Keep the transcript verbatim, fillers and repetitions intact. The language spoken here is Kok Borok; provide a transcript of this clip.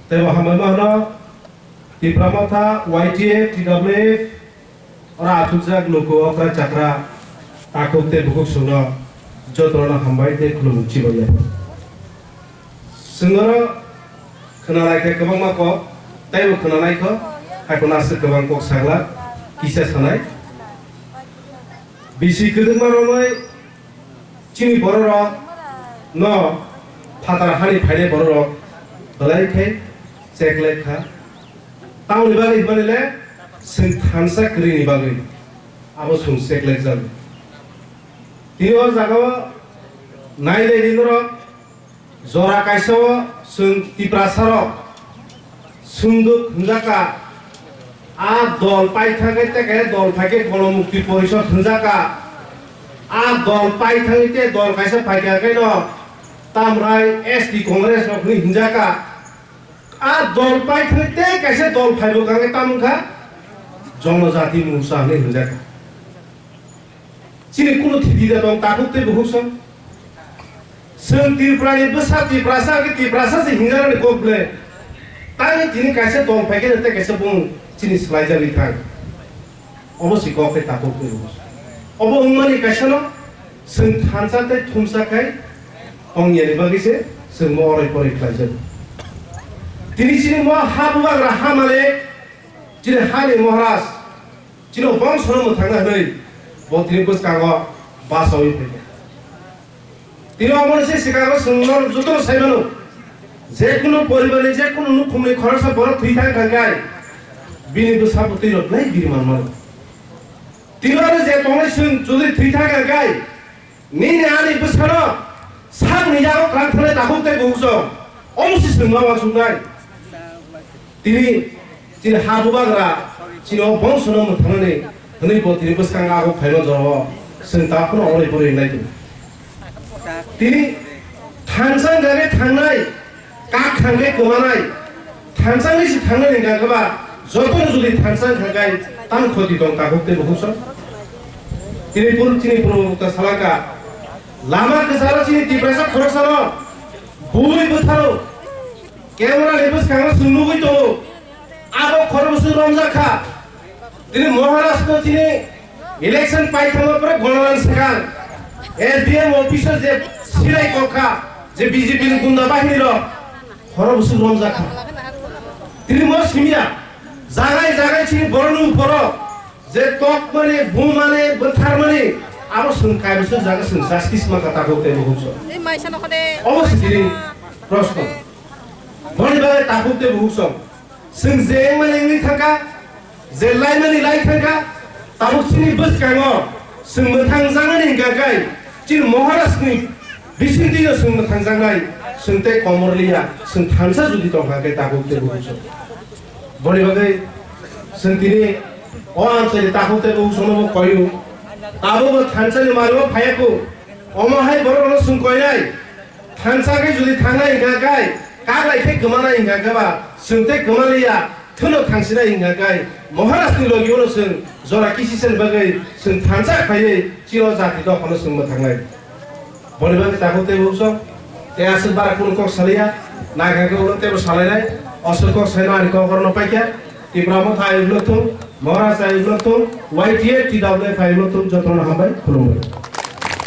Tei bo hambai ma hwno, Tipra Motha, Y T F, T W F, oro achukjak luku okra chakra, takhuk tei bukhuk songno jotono hambai tei khulumung chibai ya. Chwng oro khwnalai khe kwbangma kok, teibo khwnalai kho, hai phano aswk kwbang kok sagla kisa sanai. Bisi kwdwkma romwi chini bororok no phatar hani phainai bororok belai khe cheklek kha. Tamoni bagwi hwnmani le chwng thansa kwrwini bagwi abo chwng cheklek jago. Tini o jagao nai nai di norok. Jora kaisa o chwng Tiprasa rok swngdwk hwnjak kha, a dol paithangwi tei kaisa dol phaikhe Gono Mukti Porishod hwnjak kha, a dol paithangwi tei dol kaisa phaikha khe no tamrai S T Congress rok hwnwi hwnjak kha, a dol paithangwi tei kaisa dol phaibo kangkhe tamo wngkha Jonojati Morcha hwnwi hwnjak kha. Chini kunu thiti da tong takhuk tei bukhuk song. Chwng Tripura ni bwsa Tiprasa khe Tiprasa se hinjana ni kok ble. Tani tini kaisa tong phai khe tei kaisa bung chini slai jagwi thang. Obo si kok tei takhuk tei bukhuk song. Obo wngmani kaisa no chwng thansa tei thumsa khai tong yani bagwi se chwng mo orai porai khlai jago. Tini chini mo ha bubagra ha male chini ha ni Maharaj Chini bongsono mwthangna hwnwi bo tini bwskango basaui phaikha. Tini omono se swkango chwng norok jotono sai mano, je kunu poribarni, je kunu nukhungni khoroksa borok thwi thang thang khe bini bwsa bwtwi rok belai biri man mano. Tini oro je tongnai chwng jodi thwi thang thang khe Nini ani bwsano sakni yago kwrang thanai takhuk tei bukhuk song. Omo se chwng ma uansuknai. Tini chini ha bubagra chini o bongsono mwthangnani hwnwi bo tini bwskango abo phaima jorao chwng ta phano oloi boroi wngnai tong. Tini thansa hwnkha khe thangnai. Kak thangkhe kwmanai, thansa ni si thangnani hwnkha khe ba, jotono jodi thansa wngkha khe tamo khoti tong takhuk tei bukhuk song. Tini pur-, chini purbo mukta salaka, lama kwcharo chini Tiprasa khoroksano bui bwtharo, camera ni bwskango chwng nugwi tongo, abo khoroksa romjak kha. Tini Maharashtra tini election paithangma pore Gonolan Sekhar S D M office o je silai kokha je B J P ni gunda bahini rok horo busuk romjak kha. Tini mo simya jagai jagai chini borok nung borok je tokmani bumani bwtharmani abo chwng kaibwswk jaga chwng justice maka takhuk tei bukhuk song. Obo se tini proshno. Boni bagwi takhuk tei bukhuk song. Chwng je wngmani wngwi thangkha, je laimani lai thangkha, tabuk chini bwskango chwng mwthangjaknani hwnkha khe, chini Maharashni bisingtwino chwng mwthangjaknai, chwng tei komor liya, chwng thansa jodi tongkha khe tabuk tei bukhuk song. Boni bagwi chwng tini o amchaini takhuk tei bukhuk songno bo koiyo. Tabukbo thansani mario phaiya kho, omo hai borokno chwng koinai. Thansa khe jodi thangnai hwnkha khe, kak lai khe kwmanai hwnkha khe ba, chwng tei kwmaliya, thwno thangsinai hwnkha khe, Maharashni logi-o no chwng jora kisisani bagwi chwng thansa khaiwi chini o jati dophano chwng mwthangnai. Boni bagwi takhuk tei bukhuk song, tei aswk bara kunu kok saliya, naikha khe ulo teibo salainai, aswk kok saino ani kok orono paikha, Tipra Motha ayuk lokthung, Maharaj ayuk lokthung, Y T A, T W F ayuk lokthung, jotono hambai, khulumbai.